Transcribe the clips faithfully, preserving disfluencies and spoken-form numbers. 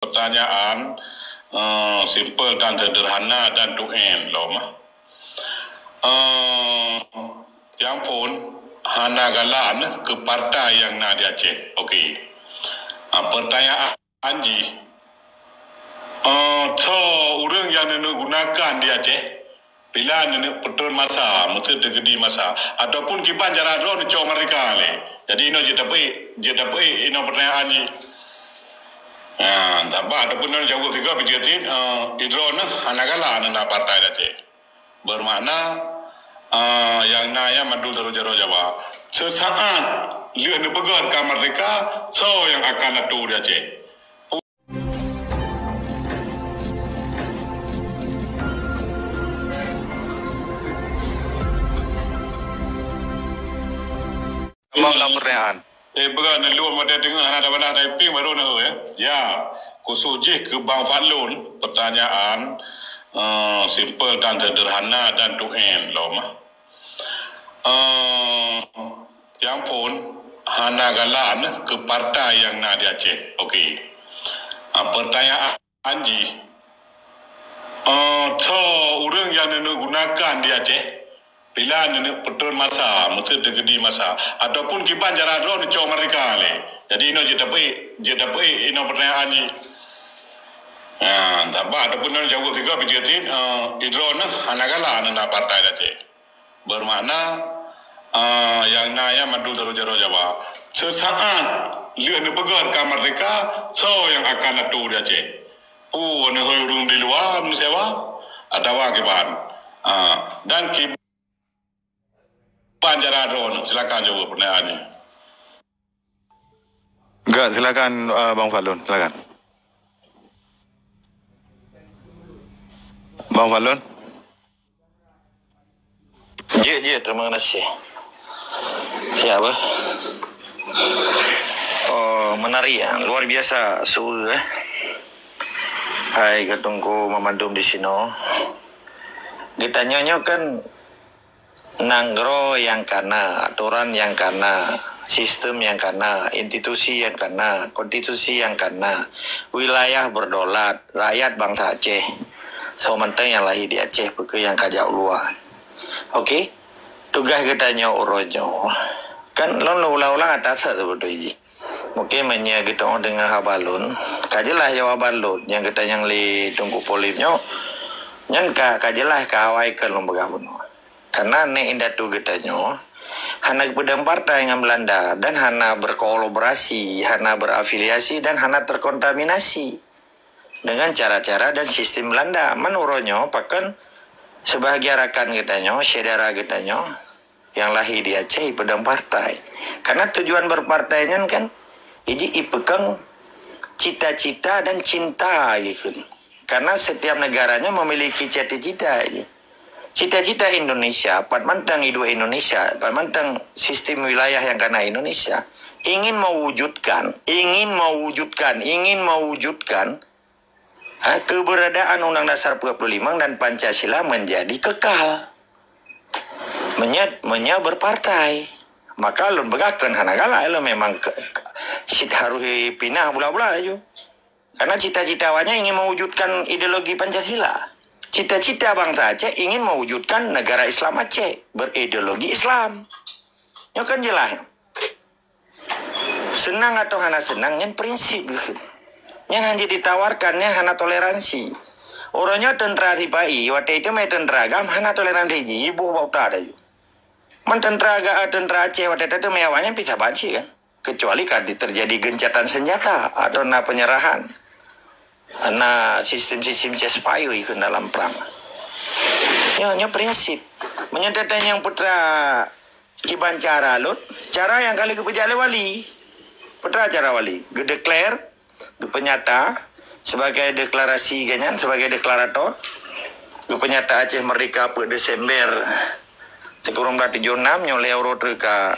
Pertanyaan, eh, simple dan sederhana dan to end lom. Eh, nyang phôn hana galak neuh keu partai nyang na di Aceh. Okey. Ah, pertanyaan jih, eh, soe ureuëng nyang neuneuk gunakan di Aceh? Bila neuneuk peutrön masa, meuseuti teukeudi masa, ataupun kiban cara droe neucok merdeka lé. Jadi inoe jeuet tapeuék, jeuet tapeuék inoe pertanyaan jih. Ha, sabab ataupun neuneuk jaweueb sigoe pih jeuet cit, eh, idroeneuh hana galak neuh na partai di Aceh. Bermakna, eh, nyang na nyan mandum seuroja-roja ba. Seusaat lheueh neupeugöt ka merdeka, soe nyang akan atoe di Aceh? Abang lam pertanyaan. Eh, peugah neulom watèe teungoh hana tabana typing baru na, ya. Ya, khusus jih keu Bang Fadlun, pertanyaan, eh, simple dan sederhana dan to end lom. Eh, nyang phôn hana galak neuh keu partai nyang na di Aceh. Okey. Ah, pertanyaan jih, eh, soe ureuëng nyang neuneuk gunakan di Aceh? Bila neuneuk peutrön masa, meuseuti teukeudi masa, ataupun kiban cara droe neucok merdeka lé. Jadi inoe jeuet tapeuék, jeuet tapeuék inoe pertanyaan jih. Ha, sabab ataupun neuneuk jaweueb sigoe pih jeuet cit, eh, idroeneuh hana galak neuh na partai di Aceh. Bermakna, eh, nyang na nyan mandum seuroja-roja ba. Seusaat lheueh neupeugöt ka merdeka, soe nyang akan atoe di Aceh? Peue neuhôi ureuëng di luwa, manusia ba? Atawa kiban? Ah, dan kiban cara droeneuh? Silakan jaweueb pertanyaan nyoe. Enggak, silakan, eh, Bang Fadlun, silakan. Bang Fadlun? Jeuet, jeuet, terima kasih. Ya, apa? Oh, menarik ya, luar biasa suara, eh. Hai, Teungku Mamandum di sinoe. Geutanyoe nyoe kan nanggroe nyang kana, atoran nyang kana, sistem nyang kana, institusi nyang kana, konstitusi nyang kana, wilayah berdaulat, rakyat bansa Aceh. Soe mantong nyang lahé di Aceh, peue kheueh nyang ka jak u luwa. Okey, tugaih geutanyoe uroe nyoe. Kan lôn ulang-ulang ata sat seubeutôi jih. Mungkin meunyoe geutanyoe deungoe haba lôn, ka jeulaih jawaban lôn nyang geutanyong lé Teungku Polip nyoe, nyan ka, ka jeulaih ka awai keu lôn peugah bunoe. Karena nek indatu geutanyoe hana geupeudong partai ngon Belanda dan hana berkolaborasi, hana berafiliasi dan hana terkontaminasi dengan cara-cara dan sistem Belanda. Man uroe nyoe pakon sebahagian rakan geutanyoe, syedara geutanyoe nyang lahé di Aceh ipeudong partai. Karena tujuan berpartai nyan kan iji ipeukong cita-cita dan cinta jikheun. Karena setiap negara nyan memiliki cita-cita jih. Cita-cita Indonesia, pat mantong iduek Indonesia, pat mantong sistem wilayah nyang kana Indonesia, ingin mewujudkan, ingin mewujudkan, ingin mewujudkan, ha, keberadaan Undang Dasar empat puluh lima dan Pancasila menjadi kekal. Meunyoe, meunyoe berpartai, maka lôn peugah kheun hana galak lôn memang ke, ke, cit harus pinah bula-bula laju. Karena cita-cita awaknyan ingin mewujudkan ideologi Pancasila. Cita-cita bangsa Aceh ingin mewujudkan negara Islam Aceh, berideologi Islam. Nyoe kan jeulaih. Seunang atawa hana seunang, nyan prinsip geuh. Nyan hana jeuet ditawarkan, nyan hana toleransi. Uroe nyoe teuntra sipa-i, watèe teumé teuntra GAM hana toleransi jih, jiboh bak utak laju. Man teuntra ga-, teuntra Aceh watèe teumé awaknyan pih saban cit kan. Kecuali ka terjadi gencatan senjata atau na penyerahan, na sistem-sistem ceasefire ikut dalam perang. Nyoe, nyoe prinsip. Meunyoe teuntang nyang putra kiban cara lôn, cara nyang ka lheueh geupeujak lé wali. Putra cara wali, geudeklar, geupeunyata sebagai deklarasi geuh nyan, sebagai deklarator, geupeunyata Aceh Merdeka peuet Desember sikureueng blah tujoh enam nyoe lhèe uroe teuka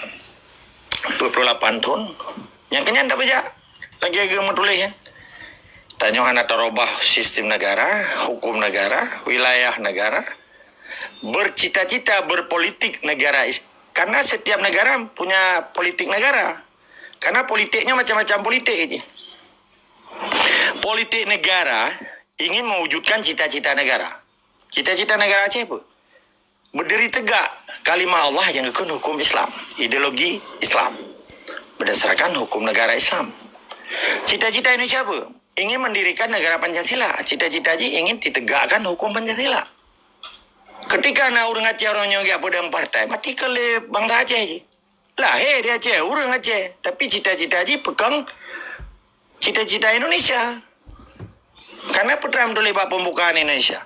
dua puluh lapan thon. Nyang keunyan tapeujak lagèe geuh meutuléh nyan. Tanyoe hana tarubah sistem negara, hukum negara, wilayah negara, bercita-cita berpolitik negara is-, karena setiap negara punya politik negara. Karena politik nyoe macam-macam politik jih. Politik negara ingin mewujudkan cita-cita negara. Cita-cita negara Aceh apa? Berdiri tegak kalimah Allah nyang geukheun hukum Islam, ideologi Islam, berdasarkan hukum negara Islam. Cita-cita Indonesia apa? Ingin mendirikan negara Pancasila. Cita-cita jih ingin ditegakkan hukum Pancasila. Ketika na ureuëng Aceh, ureuëng nyoe geujak peudong partai, mati keu lé bangsa Aceh jih. Lahé di Aceh, ureuëng Aceh, tapi cita-cita jih peukong cita-cita Indonesia. Karena peue teuma meutuléh bak pembukaan Indonesia?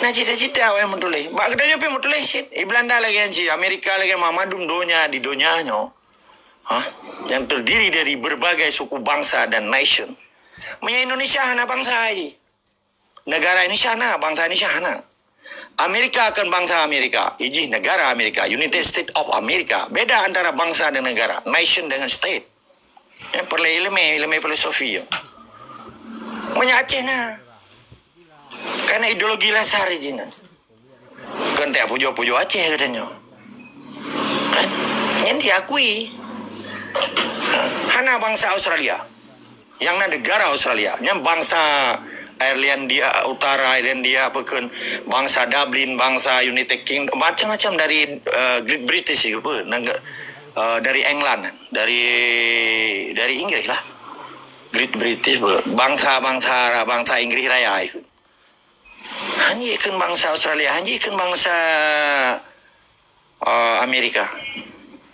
Na cita-cita awaknyan meutuléh. Bak geutanyoe pih meutuléh cit. Di Belanda lagée nyan cit, Amerika lagée nyan, mandum donya di donya nyoe, ha, yang terdiri dari berbagai suku bangsa dan nation. Meunyoe Indonesia hana bangsa jih. Negara Indonesia na, bangsa Indonesia hana. Amerika kan bangsa Amerika, ijih negara Amerika, United States of America. Beda antara bangsa dan negara, nation dengan state. Ya, perlu ilmu, ilmu filosofi ya. Meunyoe Aceh na. Karena ideologi dasar jih na. Kan tak pujoe-pujoe Aceh katanya. Kan? Yang diakui. Hana bangsa Australia. Yang na negara Australia. Yang bangsa Irlandia Utara, Irlandia apa kan, bangsa Dublin, bangsa United Kingdom, macam-macam dari uh, Great British itu apa, uh, dari England, dari dari Inggris lah. Great British apa, bangsa-bangsa bangsa Inggris Raya itu. Hanya ikut bangsa Australia, hanya ikut bangsa uh, Amerika.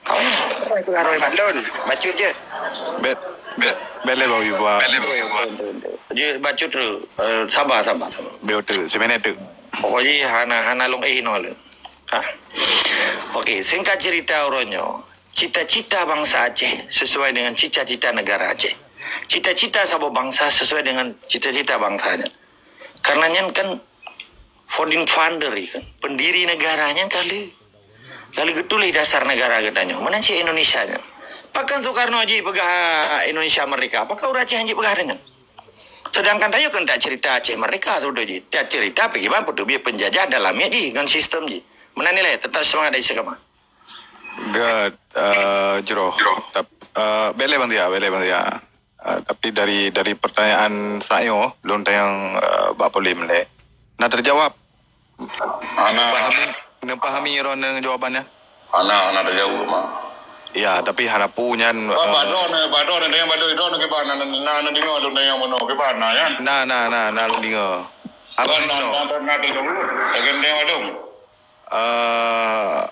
Kau ni apa pengaruh Mat Lun? Bacut je. Bet, bet, bele bau ibu. Bele bau ibu. Je bacut tu. Uh, sabar, sabar, sabar. Beu tu, seminit tu. Pokoknya hana hana long eh no le. Ha. Okey, singkat cerita uronyo. Cita-cita bangsa Aceh sesuai dengan cita-cita negara Aceh. Cita-cita saboh bangsa sesuai dengan cita-cita bangsanya. Karena nyan kan founding father kan, pendiri negara nyan kali. Kali getulis dasar negara geutanyoe. Mana cik Indonesia nyan? Pakon Soekarno ji peugah Indonesia merdeka? Pakon ureuëng Aceh ji peugah dengan? Sedangkan tanyoe kan tak cerita Aceh merdeka sudah ji. Tak cerita pergi bang peuteubiet penjajah dalam ji dengan sistem ji. Mana nilai tetap semangat dari sekamah. Gak uh, jroh. Tap, uh, bele bang dia, bele bang dia. Uh, tapi dari dari pertanyaan saya, belum tayang uh, bak polim le. Nak terjawab? Ana pahami, nak pahami ron dengan jawabannya? Ana ana terjawab mah. Ya, tapi hana pu nyan. Ba ba don ba don dengan ba don don ke ba na na na dengar don yang mana ke ba na ya. Na na na na lu dengar. Apa na na na terjawab. Dengan dia madung. Uh,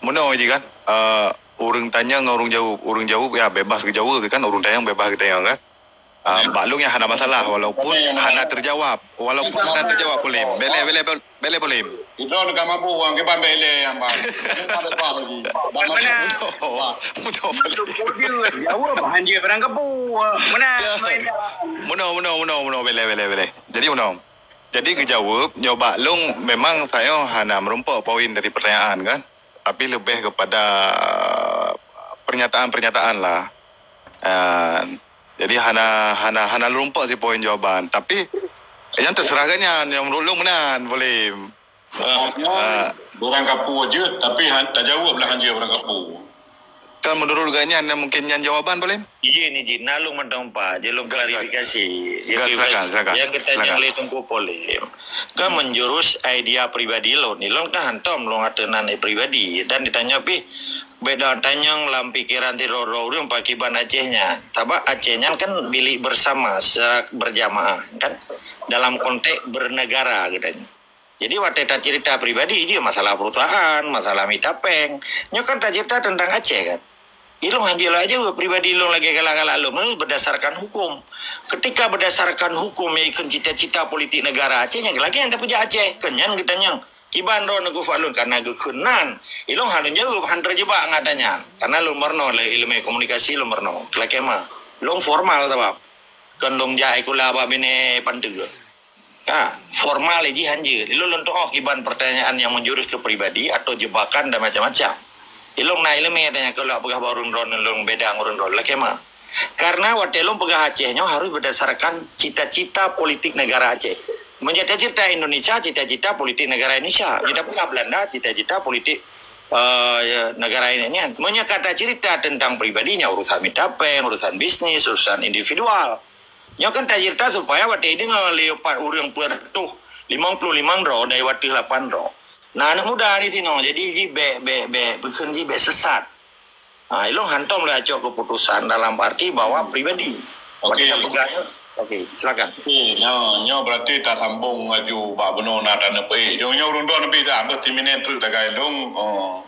meunoe ji kan, uh, ureuëng tanyong ngon ureuëng jaweueb. Ureuëng jaweueb ya bebas geujaweueb kan, ureuëng tanyong bebas geutanyong kan. Uh, bak lôn nyan hana masalah walaupun hana terjawab. Walaupun hana terjawab polim. Bele bele bele polim. Itu nak kamu buang ke bang bele yang bang. Meunoe polim. Jawab hanya barang kebu. Mana? Meunoe meunoe meunoe meunoe bele bele bele. Jadi meunoe. Jadi geujaweueb nyoe bak lôn memang sayoe hana meurumpok poin dari pertanyaan kan, tapi lebih kepada pernyataan-pernyataan lah. Uh, jadi hana hana hana meurumpok si poin jawaban, tapi yang terserah ganya yang menurut lôn meunan boleh. Uh, uh, orang kapu aja tapi tak jawab lah hanya orang kapu. Kan menurut gobnyan mungkin nyan jawaban boleh? Iya ni ji, na lôn mantong pa, je lôn klarifikasi. Silakan, silakan. Yang kita nyang lé Teungku Polem. Kan menjurus idea pribadi lôn. Ni lôn kan hantom lôn kata nan pribadi dan ditanya pih beda tanyong lam pikiran ti roro ureuëng pakiban Aceh nya. Tabak Aceh nyan kan bilik bersama secara berjamaah kan dalam konteks bernegara katanya. Jadi watée tacerita pribadi je masalah perusahaan, masalah mita péng. Nyoe kan tacerita tentang Aceh kan. Ilong hana jeuet lagée pribadi ilong lagée galak-galak lom berdasarkan hukum. Ketika berdasarkan hukum ikon cita-cita politik negara Aceh nyang lagée nyang tapeujak Aceh, keunyan geutanyong. Kiban droe neuku Fadlun karena geukeunan. Ilong hana jaweueb han terjebak ngat nyan. Karena lom meureunoe lé ilmu komunikasi lom meureunoe. Kelakema. Long formal sabab. Kon long jai kula bak binéh panteue. Ha, formal jih hanjeuet. Ilong lôn tuoh kiban pertanyaan yang menjurus ke pribadi atau jebakan dan macam-macam. Ilong na ilmu tanya kalau peugah bak ureuëng droen lôn beda ngon ureuëng droen lakée ma. Karena watée lôn peugah Aceh nyoe harus berdasarkan cita-cita politik negara Aceh. Menjadi cerita Indonesia, cita-cita politik negara Indonesia. Kita peugah Belanda, cita-cita politik uh, negara ini. Menyekata cerita tentang pribadinya, urusan mita péng, urusan bisnis, urusan individual. Nyoe kan tacerita supaya watèe deungö lé pat ureueng peuet reutôh limong ploh limong droe dari watèe lapan droe. Nah, aneuk muda di sinoe, jadi jih bèk, bèk, bèk, peukheun jih bèk sesat. Ha, ilôn hantom lé acok keputusan dalam arti bahwa pribadi. Okey. Watèe tapeugah nyoe. Okey, silakan. Okey, nyoe, nyoe berarti tasambong laju bak bunoe na taneuk peuék. Jong nyoe ureueng droeneuh pih dah, beuh timinèt treuk tagai lôn. Oh.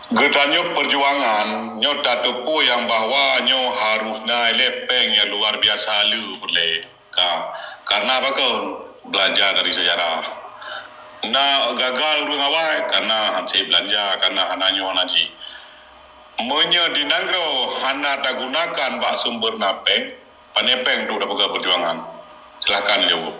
Geutanyoe peujuangan, nyoe tateupeue nyang bahwa nyoe harôh na ilèe pèng nyang luar biasa le peureulèe. Ka, karena apa kon? Belajar dari sejarah. Na gagal ureueng awai, karena hana beulanja, karena hana nyoe hana jih. Meunyoe di nanggroe hana tagunakan bak sumber na pèng, pane pèng duek tapeugah peujuangan? Silakan jaweueb.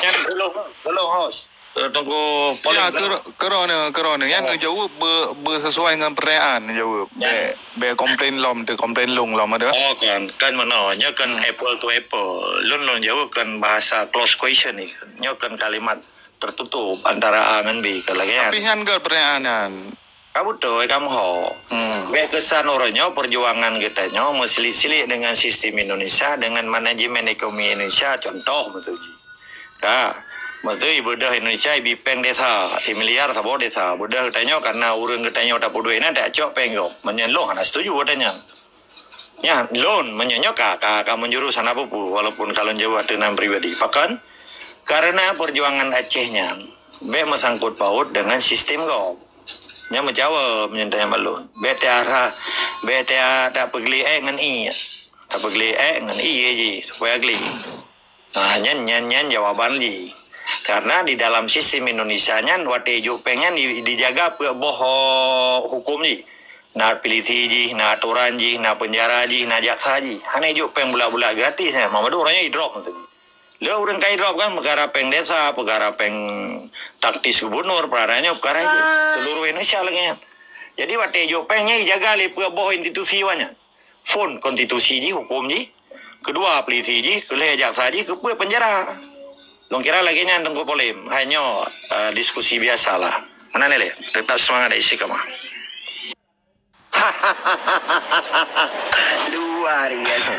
Tolong, tolong, host. Eh, Teungku Polem, ya, kan? Kero-, keurone, keurone. Nyan, oh, neujaweueb be-, beusesuai ngon pertanyaan neujaweueb. Nyan. Bèk, bèk komplain lom, teu komplain lôn lom, ada? Oh, kan. Kan meunoe. Nyoe kan, hmm, apple to apple. Lôn, lôn jaweueb kan bahasa close question ni. Nyoe kan kalimat tertutup antara A ngon B, kan lagèe nyan. Tapi nyan gèt pertanyaan nyan. Ka beutôi, ka meuho. Hmm. Bèk keusan uroe nyoe peujuangan geutanyoe meusilik-silik deungon sistem Indonesia, deungon manajemen ekonomi Indonesia, contoh beutôi jih. Ka, beutôi beudôh Indonesia ibi pèng desa, similiar saboh desa. Beudôh geutanyoe karena ureueng geutanyoe tapeuduek inan tacok pèng gob. Meunyoe lôn hana setuju geutanyoe. Nyan, lôn meunyoe nyoe ka, ka, ka meunjurus hana peue-peue, walaupun ka lôn jaweueb ateueh nan pribadi. Pakon? Karena peujuangan Aceh nyan bèk meusangkut paut deungon sistem gob. Nyan meucawa meunyoe tanyong bak lôn. Bèk teuhara, bèk teuhara tapeugléh èk ngon ié. Tapeugléh èk ngon ié jih, supaya gleh. Nah, nyan, nyan, nyan jawaban jih. Karena di dalam sistem Indonesia nyan, watèe jok pèng nyan di-, dijaga peuet boh, oh, huköm jih. Na polisi jih, na atoran jih, na peunjara jih, na jaksa jih. Hana jok pèng bulat-bulat gratis nyan. Meunyoe ureueng nyan idrop maksud jih. Lé ureueng ka idrop kan, peukara pèng desa, peukara pèng taktis gubernur, peukara nyoe, peukara jih. Seluruh Indonesia lagèe nyan. Jadi, watèe jok pèng nyan ijaga lé peuet boh institusi awak nyan. Phôn konstitusi jih, huköm jih. Keudua, polisi jih, keulhèe jaksa jih, keupeue peunjara. Lôn kira lagèe nyan Teungku Polem. Hai nyoe, eh, diskusi biasa lah. Meunan lé, tetap semangat dan istiqamah. Luar biasa.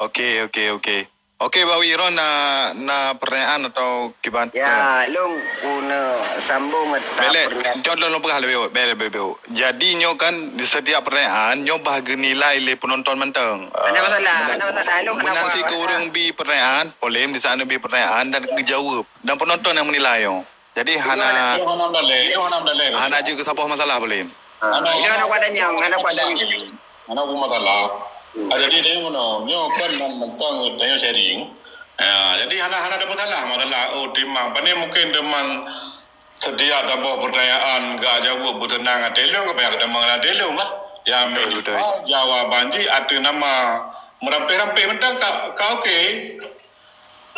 Okey, okey, okey. Okey, Bawi, droen na, na pertanyaan atau kiban? Ya, lôn guna sambung atau... Bèk lé, pernyataan. Jaweueb lôn peugah leubèh, bèk lé, bèk lé. Jadi nyoe kan di setiap pertanyaan nyoe bah geunilai lé penonton mantong. Hana masalah, hana masalah. Lôn hana meunan apa-apa. Cit keu ureueng bi pertanyaan, Polem di saat bi pertanyaan dan geujaweueb. Dan penonton nyang meunilai nyoe. Jadi hana, hana meudaléh, hana meudaléh. Hana jeuet keu saboh masalah, Polem. Ha, hana, hana kuat tanyong, hana kuat tanyong. Hana kuat masalah. Hmm. Ah, jadi dia ngono, nyoe kan mantong tanyong sharing. Ya, jadi hana, hana ada masalah, masalah, oh, timang. Pane mungkin teuma setiap saboh pertanyaan ka jaweueb beuteunang até lôn, ka payah teuma até lôn lah. Ya, betul, betul. Minimal jawaban jih ateueh nama meurampéh-rampéh mantong ka, ka okey.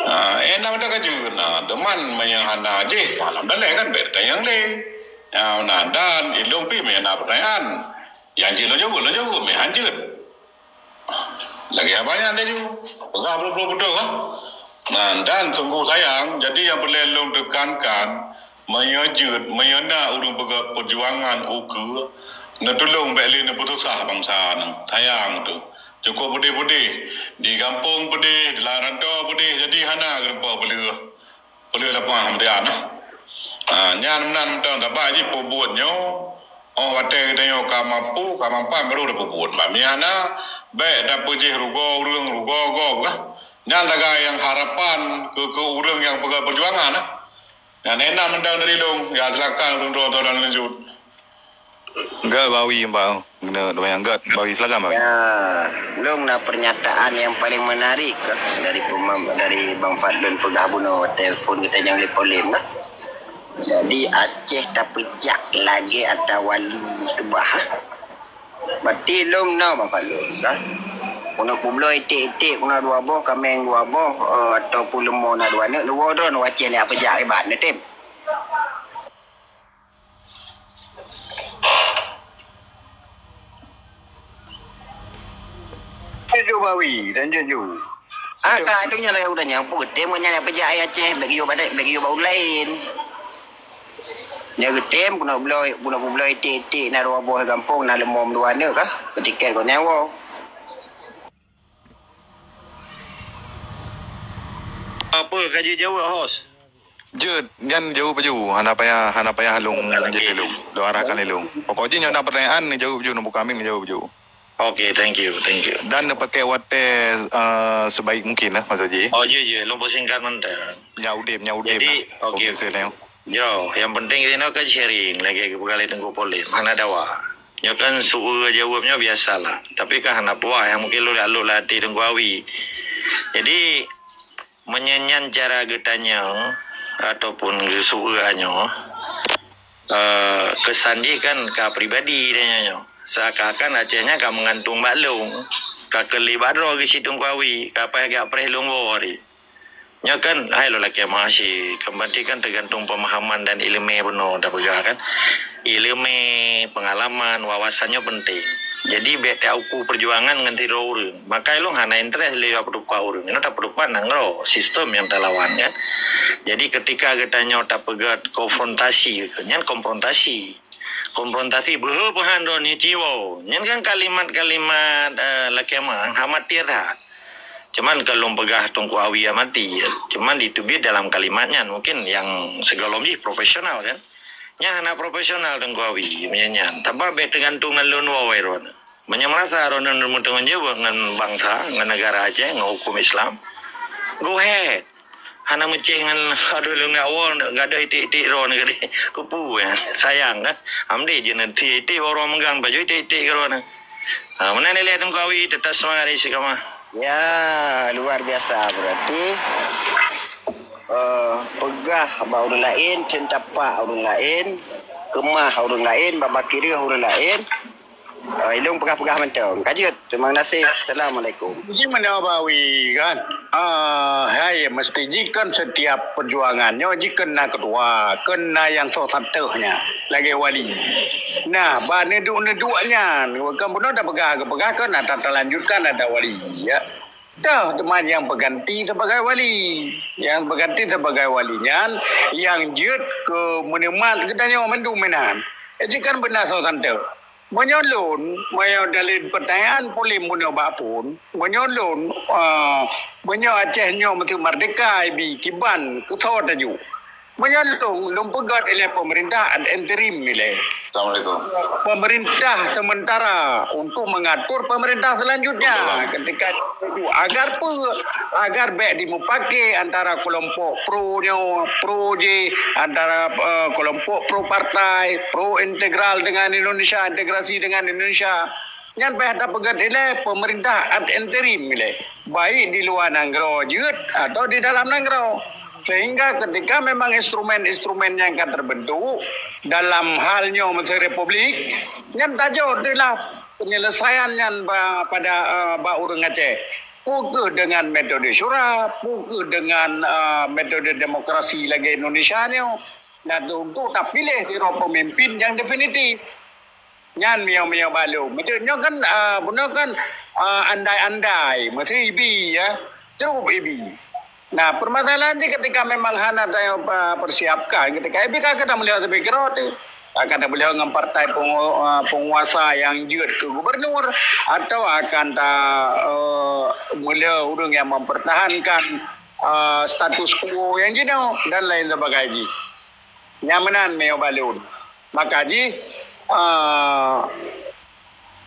Ah, eh, na mantong ka jeuet na. Teuma meunyoe hana jih, alhamdulillah kan, bèk tanyong lé. Ah, na dan ilôn pih meunyoe na pertanyaan. Nyang jih lôn jaweueb, lôn jaweueb, meuhan jeuet. Lagèe abang nyan laju. Peugah beutôi-beutôi kan. Nah, dan sungguh sayang, jadi nyang peureulèe lôn teukankan, meunyoe jeuet, meunyoe na ureueng peugah peujuangan ukeue, neutulông bèk lé neupeususah bansa nyoe. Sayang tu. Cukôp peudeh-peudeh. Di gampông peudeh, di lam rantô peudeh, jadi hana geureumpok peuleueh. Peuleueh lapah meudian, nah. Ha, nyan meunan mantong, sabab jih peubuet nyoe, oh, watèe geutanyoe ka mampu, ka mampan, baru tapeubuet. Bak meunan na, bèk tapeujih rugoe ureueng, rugoe gob kah. Nyan sagai nyang harapan keu, keu ureueng nyang peugah peujuangan, nah. Nyan inan mantong dari lôn. Ya, silakan ureueng droe-droe lanjut. Gèt Bawi, Mbak. Kena doa yang gèt. Bawi, silakan, Bawi. Ya, lôn na pernyataan yang paling menarik, eh, dari pemam-, dari Bang Fadlun peugah bunoe telepon geutanyoe lé Polem, eh. Jadi, Aceh tapeujak lagèe ata wali keubah, eh. Berarti lôn na, Bang Fadlun, kan? Keunoe peubloe iték-iték, keunoe dua boh, kaméng dua boh, eh, ataupun leumo na dua neuk, dua droe, Aceh ni peujak iban, tem. Tujuh Bawi dan Junju. Ah, ka, aduh, nyan lagèe udah nyan, peue geutem ngon nyan, peujak ayah Aceh, bèk geuyue bak, bèk geuyue bak ureueng laén. Nyoe geutem keunoe bloe, keunoe peubloe iték-iték na dua boh gampông, na leumom dua aneuk kah, keu tiket keunoe woe. Apa ka jijaweueb, hos? Jeuet, nyan jaweueb laju. Hana payah, hana payah lôn jeuet lé lôn. Lôn arahkan lé lôn. Pokok jih nyoe na peutanyaan, neujaweueb laju, neubuka mic neujaweueb laju. Oke, thank you, thank you. Dan neupaké watèe, eh, sebaik mungkin lah, maksud jih. Oh, jeuet, jeuet. Lôn peusingkat mantong. Nyak udeb, nyak udeb. Jadi, lah. Oke. Oke, saya tengok. Yo, yang penting inoe kan sharing lagèe geupeugah lé Teungku Polem. Hana dawa. Nyoe kan soe jaweueb nyoe biasalah. Tapi kan hana puas, yang mungkin lôn lôn latih Teungku Awi. Jadi, meunyoe nyan cara geutanyong ataupun geusoe nyoe, eh, keusan jih kan ka pribadi tanyong nyoe. Seakan-akan Aceh nyan ka meugantung bak lôn, ka keu lé bak droe geucit Teungku Awi, ka payah geujak preh lôn woe hari. Nyoe kan hai lôn lakèe meuhasé, kan berarti kan teugantung pemahaman dan ileumèe bunoe tapeugah kan. Ileumèe, pengalaman, wawasan nyoe penting. Jadi bèk tauku perjuangan ngon sidroe ureueng. Maka ilôn hana interest lé bak peutupat ureueng. Inoe tapeuteupat nanggroe, sistem nyang talawan kan. Jadi ketika geutanyoe tapeugah konfrontasi, nyan konfrontasi. Konfrontasi, beuhe peuhan droeneuh ciwoe. Nyan kan kalimat-kalimat, eh, lakèe meuamatir that. Cuman kalau peugah Teungku Awi amatir, cuman diteubiet dalam kalimat nyan. Mungkin nyang sigohlom jih profesional kan. Nyan hana profesional Teungku Awi meunyan nyan. Tapi bèk teugantung ngon lôn woe droeneuh. Meunyoe meurasa droeneuh meutanggong jaweueb ngon bansa, ngon negara Aceh, ngon huköm Islam, go ahead. Hana meucéh ngon adoh lôn nyak woe, gadôh iték-iték droeneuh gadôh. Keupeue nyan? Sayang kan? Amdeh jeuet neutie iték, baroe meugang pajoh iték-iték keu droeneuh. Ha, meunan ilèe Teungku Awi, tetap semangat istiqamah. Ya, luar biasa berarti. Eh, peugah bak ureueng laén, teun tapak ureueng laén, keumah ureueng laén, babah kireueh ureueng laén. Eh, ilôn peugah-peugah mantong. Ka jeuet. Terima kasih. Assalamualaikum. Ji meunoe Bawi kan. Ah, hai, mesti ji kan setiap perjuangan nyoe ji keu na keudua, keu na nyang soe sateue nyan lagèe wali. Nah, bak neuduek-neuduek nyan, kan bunoe tapeugah, geupeugah kan ata talanjutkan ata wali, ya. Dah teuma nyang peuganti sebagai wali. Nyang peuganti sebagai wali nyan, nyang jeuet keu meuneumat geutanyoe mandum meunan. Jadi kan beuna soe sateue. Meunyoe lôn, meunyoe dalam pertanyaan Polem bunoe bak phon, meunyoe lôn, ah, meunyoe Aceh nyoe meuteumerdeka, ibi kiban keu soe taju. Meunyoe lôn, lôn peugöt ilèe pemerintah ad interim ilèe. Assalamualaikum. Pemerintah sementara untuk mengatur pemerintah selanjutnya. Betul, Bang. Ketika itu, agar pe-, agar bèk dimupake antara kelompok pro nyoe, pro jih, antara, eh, kelompok pro partai, pro integral dengan Indonesia, integrasi dengan Indonesia. Nyan payah tapeugöt ilèe pemerintah ad interim ilèe, baik di luwa nanggroe jeuet atau di dalam nanggroe. Sehingga ketika memang instrumen-instrumen nyan ka terbentuk dalam hal nyoe meuseue republik, nyan tajok deuh lah penyelesaian nyan ba-, pada, eh, bak ureueng Aceh. Peu kheueh dengan metode syura, peu kheueh dengan, eh, metode demokrasi lagèe Indonesia nyoe. Nah, untuk tapiléh sidroe pemimpin nyang definitif. Nyan miyueb-miyueb bak lôn. Maksud nyoe kan, ah, bunoe kan, ah, andai-andai, meusti ibi, ya. Cukup ibi. Nah, permasalahan jih ketika memang hana ta-, ah, persiapkan, ketika ibi ka keuneuk meulheueh sebagai keurot, ka keuneuk meulheueh ngon partai pengu-, ah, penguasa nyang jeuet keu gubernur, atau akan ta-, eh, meulheueh ureueng nyang mempertahankan, ah, status quo nyang jinoe dan lain sebagainya. Nyan meunan miyueb bak lôn. Maka jih, ah,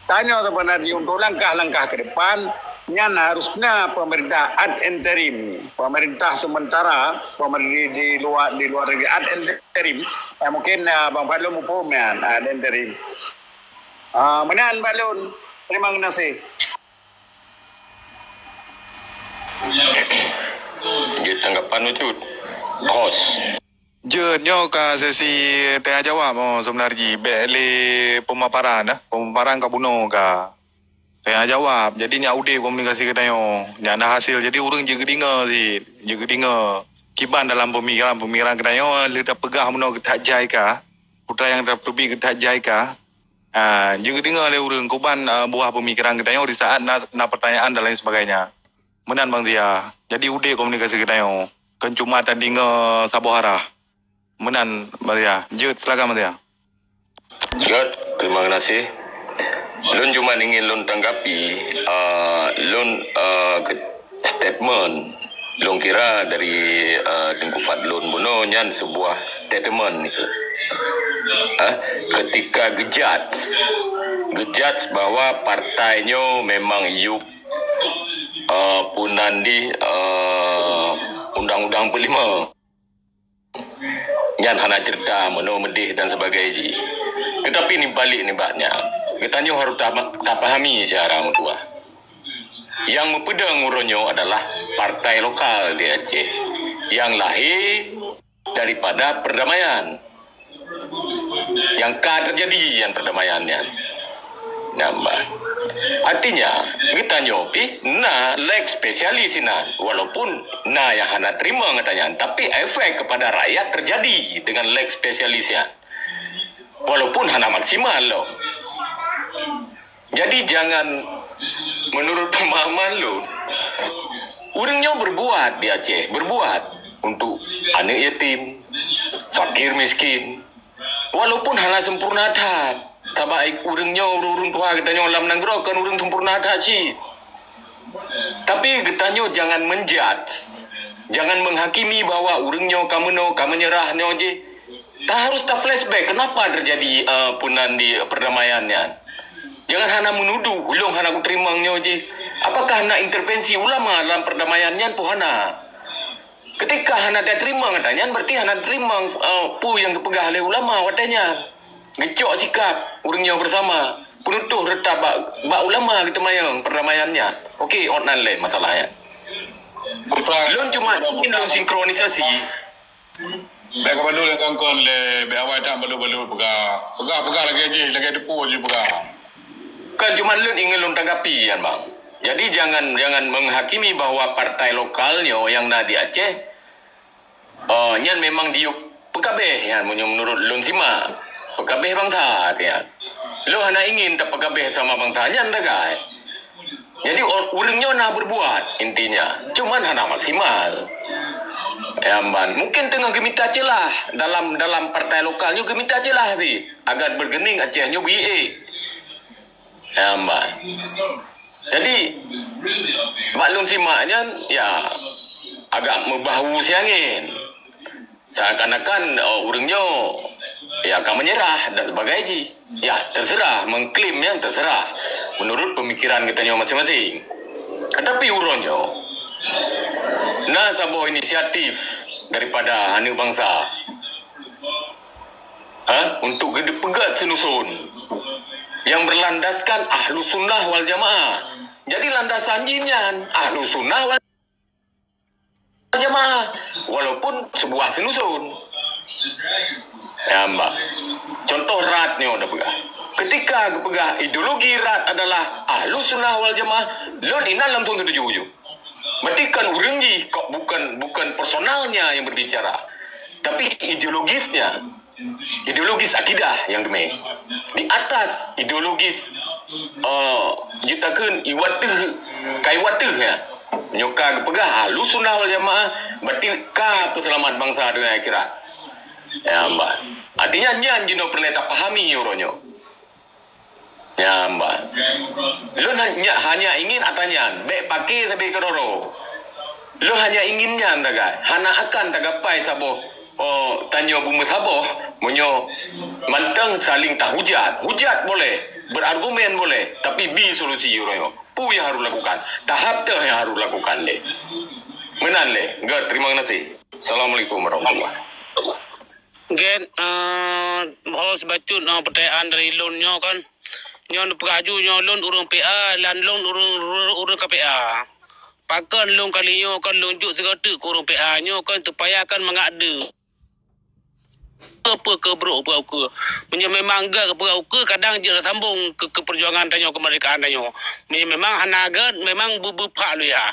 tanyoe sebenarnya untuk langkah-langkah ke depan, nyan harus na pemerintah ad interim, pemerintah sementara, pemerintah di luar, di luar negeri ad interim. Ya, mungkin, ah, Bang Fadlun muphom nyan, ad interim. Ah, meunan bak lôn. Terima kasih. Jeuet tanggapan Ucut. Host. Jeuet nyoe ka sesi tanya jawab, oh, sebenarnya. Bèk lé pemaparan, eh. Pemaparan ka bunoe ka. Tanya jawab. Jadi nyak udeb komunikasi geutanyoe. Nyak na hasil. Jadi ureueng jeuet geudeungö cit. Jeuet geudeungö. Kiban dalam pemikiran-pemikiran geutanyoe, lheueh tapeugah bunoe geutak jai ka. Putra nyang tateubiet geutak jai ka. Ah, jeuet geudeungö lé ureueng kiban, ah, buah pemikiran geutanyoe di saat na, na pertanyaan dan lain sebagainya. Meunan Bang Zia. Jadi udeb komunikasi geutanyoe. Kon cuma tadeungö saboh arah. Meunan Maria. Jeuet, silakan Maria. Jeuet, terima kasih. Lôn cuma ingin lôn tanggapi, uh, lôn, uh, ke-, statement lôn kira dari, uh, Teungku Fadlun bunoe nyan sebuah statement itu. Ha? Ketika gejudge, gejudge bahwa partai nyoe memang yup, uh, punan di, uh, undang-undang empat lima. Nyan hana cerita meunoe meudeh dan sebagainya. Tetapi nibak nibak nyan, geutanyoe harus ta-, tapahami syedara meutuah. Nyang meupeudong uroe nyoe adalah partai lokal di Aceh nyang lahé daripada perdamaian. Nyang ka teujadi nyan perdamaian nyan. Nambah. Artinya, geutanyoe pih na lex specialis inan, walaupun na nyang hana terima gata nyan, tapi efek kepada rakyat terjadi dengan lex specialis nyan. Walaupun hana maksimal lom. Jadi jangan, menurut pemahaman lôn, ureuëng nyoe berbuat di Aceh, berbuat untuk aneuk yatim, fakir miskin. Walaupun hana sempurna that, sabab ureuëng nyoe, ureuëng-ureuëng tuha geutanyoe lam nanggroe kon ureuëng sempurna that cit. Tapi geutanyoe jangan menjudge, jangan menghakimi bahwa ureuëng nyoe ka meunoe, ka menyerah nyoe jih. Ta harus ta-flashback kenapa terjadi, eh, punan di perdamaian nyan. Jangan hana menuduh, ulôn hana kuteurimong nyoe jih. Apakah na intervensi ulama dalam perdamaian nyan? Pun hana. Ketika hana tateurimong gata nyan, berarti hana teurimong, eh, peue nyang geupeugah lé ulama watée nyan. Geucok sikap ureuëng nyoe bersama, peunutôh reutap bak, bak ulama geuteumanyong perdamaian nyan. Oke, ot nan lé masalah nyan. Lôn cuma ingin lôn sinkronisasi. Bèk ka bandum lé kongkon lé, bèk awai that balut-balut peugah. Peugah-peugah lagée jih, lagée teupeu jih peugah. Kan cuma lôn ingin lôn tanggapi nyan, bang. Jadi jangan, jangan menghakimi bahwa partai lokal nyoe nyang na di Aceh, oh, nyan memang diyup peukabeh nyan, meunyoe meunurot lôn simak. Peukabeh bansa nyan. Lôn hana ingin tapeukabeh sama bansa nyan tagai. Jadi, or-, ureuëng nyoe na berbuat intinya, cuman hana maksimal. Ya, ban. Mungkin teungoh geumita ceulah dalam, dalam partai lokal nyoe, geumita ceulah sih agar bergening Aceh nyoe beuiek. Ya, ban. Jadi, bak lôn simak nyan, ya, agak meubahwu siangén. Seakan-akan, oh, ureuëng nyoe, ya, ka menyerah dan sebagainya. Ya, terserah, mengklaim nyan terserah menurut pemikiran geutanyoe masing-masing. Tetapi uroe nyoe, na saboh inisiatif daripada aneuk bansa, ha, untuk geupeugét seunuson yang berlandaskan Ahlus Sunnah wal Jamaah. Jadi landasan jih nyan Ahlus Sunnah wal Jamaah, walaupun sebuah seunuson. Ya, mbak. Contoh rat nyoe tapeugah. Ketika geupeugah ideologi rat adalah Ahlus Sunnah wal Jamaah, lôn inan langsung setuju ju. Berarti kan ureuëng jih kok bukan, bukan personalnya yang berbicara, tapi ideologisnya. Ideologis akidah nyang teumé. Di atas ideologis, eh, jeuet takheun iwat teuh, ka iwat teuh nyan. Nyoe ka geupeugah Ahlussunnah wal Jamaah, berarti ka peuseulamat bansa donya akhirat. Ya, mbah. Artinya nyan jinoe peureulée tapahami uroe nyoe. Nyan, mbah. Lôn hanya, hanya ingin ata nyan, bék paké sabe keudroe. Lôn hanya ingin nyan tagai. Hana akan tagapai saboh, oh, tanyoe beumeusaboh, meunyoe mantong saling tahujat. Hujat boleh, berargumen boleh, tapi bi solusi uroe nyoe. Peue nyang harôh lakukan? Tahap teuh nyang harôh lakukan lé. Meunan lé. Göt, terima kasih. Assalamualaikum warahmatullahi. Gét, eh, ho sibacut, eh, peutanyaan dari lôn nyoe kan. Nyoe neupeugah aju nyoe lôn ureuëng P A, dan lôn ureuëng, ureuëng, ureuëng K P A. Pakon lôn kali nyoe kan lôn jok sigoe teuk keu ureuëng P A nyoe kan supaya kan mangat deuh. Apa keu brok apa ukeue? Meunyoe memang gét apa ukeue, kadang jeuet sambong keu, keu perjuangan tanyoe, kemerdekaan tanyoe. Meunyoe memang hana gét, memang beu-, beupak lôn ya.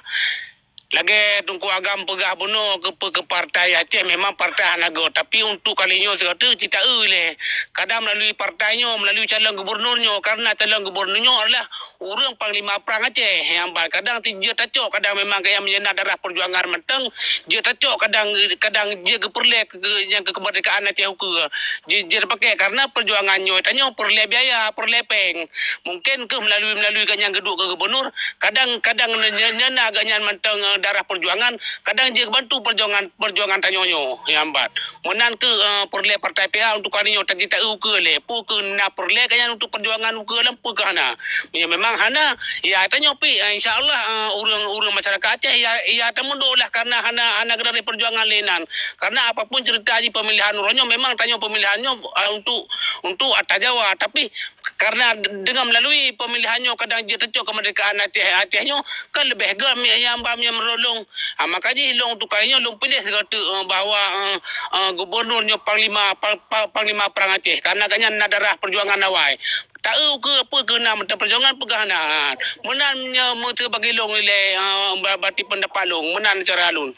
Lagèe Teungku Agam peugah bunoe keu, keu partai Aceh, memang partai hana göt. Tapi untuk kali nyoe sigoe teuk cit taeu lé. Kadang melalui partai nyoe, melalui calon gubernur nyoe, karena calon gubernur nyoe adalah ureueng panglima prang Aceh nyang ban. Kadang jeuet tacok, kadang memang nyang meunyoe na darah perjuangan mantong, jeuet tacok, kadang, kadang jeuet geupeureulèe keu, keu, nyang keu kemerdekaan Aceh ukeue. Jeuet, jeuet pakai karena perjuangan nyoe tanyoe peureulèe biaya, peureulèe pèng. Mungkin keuh melalui, melalui gobnyan geuduek keu gubernur, kadang, kadang nyan, nyan na gobnyan mantong, eh, darah perjuangan, kadang jeuet bantu perjuangan, perjuangan tanyoe nyoe nyang ban. Meunan keuh, eh, peureulèe partai P A untuk kali nyoe tajak taeu ukeue lé. Peue keuh na peureulèe gobnyan untuk perjuangan ukeue lom, peue keuh hana. Ya, memang hana. Ya, tanyoe pih, eh, insya Allah, eh, ureueng, ureueng masyarakat Aceh, ya, ya, tameudoh lah karena hana, hana geudarah perjuangan lé nan. Karena apapun cerita jih pemilihan uroe nyoe, memang tanyoe pemilihan nyoe, eh, untuk, untuk ata Jawa. Tapi karena dengan melalui pemilihan nyoe kadang jeuet tacok kemerdekaan Aceh, Aceh nyoe kan leubeh göt mi-, nyang ban nyang meurolong. Ha, maka jih lôn tukai nyoe lôn piléh sigoe teuk, eh, bahwa, eh, eh, gubernur nyoe panglima, pa-, pa-, panglima prang Aceh. Karena gobnyan na darah perjuangan awai. Taeu keuh peue keuh na mantong perjuangan peugah na. Meunan nyoe meuseu bagi lôn ilèe, eh, ba-, bati pendapat lôn. Meunan cara lôn.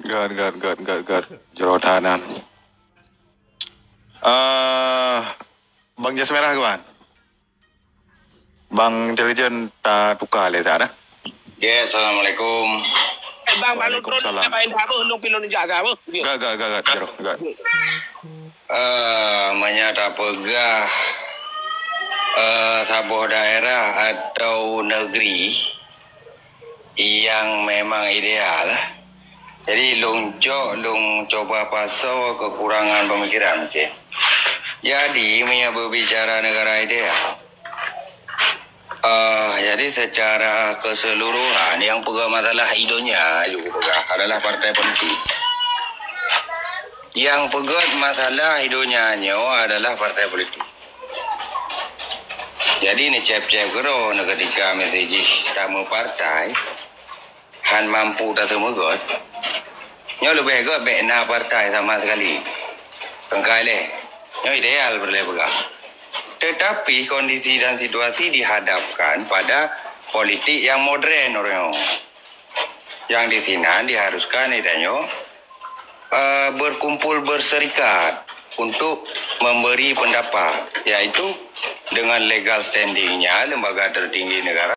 Göt, göt, göt, göt, göt. Jroh that nyan. Eh, Bang Jas Merah, kawan. Bang Intelijen tatuka lé dah. Ya, assalamualaikum. Eh, Bang, Bang Lutron, waalaikumsalam. Nak main apa? Lung pilon jak ke apa? Ya. Göt, göt, göt, göt. Jroh, göt. Eh, meunyoe tapeugah, eh, saboh daerah atau negeri, nyang memang ideal. Jadi, lôn cok, lôn cuba pasoe kekurangan pemikiran, okey. Jadi, meunyoe berbicara negara ideal, eh, jadi secara keseluruhan, nyang peugah masalah idonya juga peugah adalah partai politik. Nyang peugah masalah idonya nyoe adalah partai politik. Jadi, neucép-cép keudroe neuh ketika miseujih tameupartai, han mampu taseumeugot. Nyoe leubeh göt bèk na partai sama sekali. Keukai lé, nyoe ideal peureulèe peugah. Tetapi kondisi dan situasi dihadapkan pada politik yang modern uroe nyoe. Yang di sinan diharuskan itanyoe, eh, berkumpul berserikat untuk memberi pendapat, yaitu dengan legal standing-nya lembaga tertinggi negara.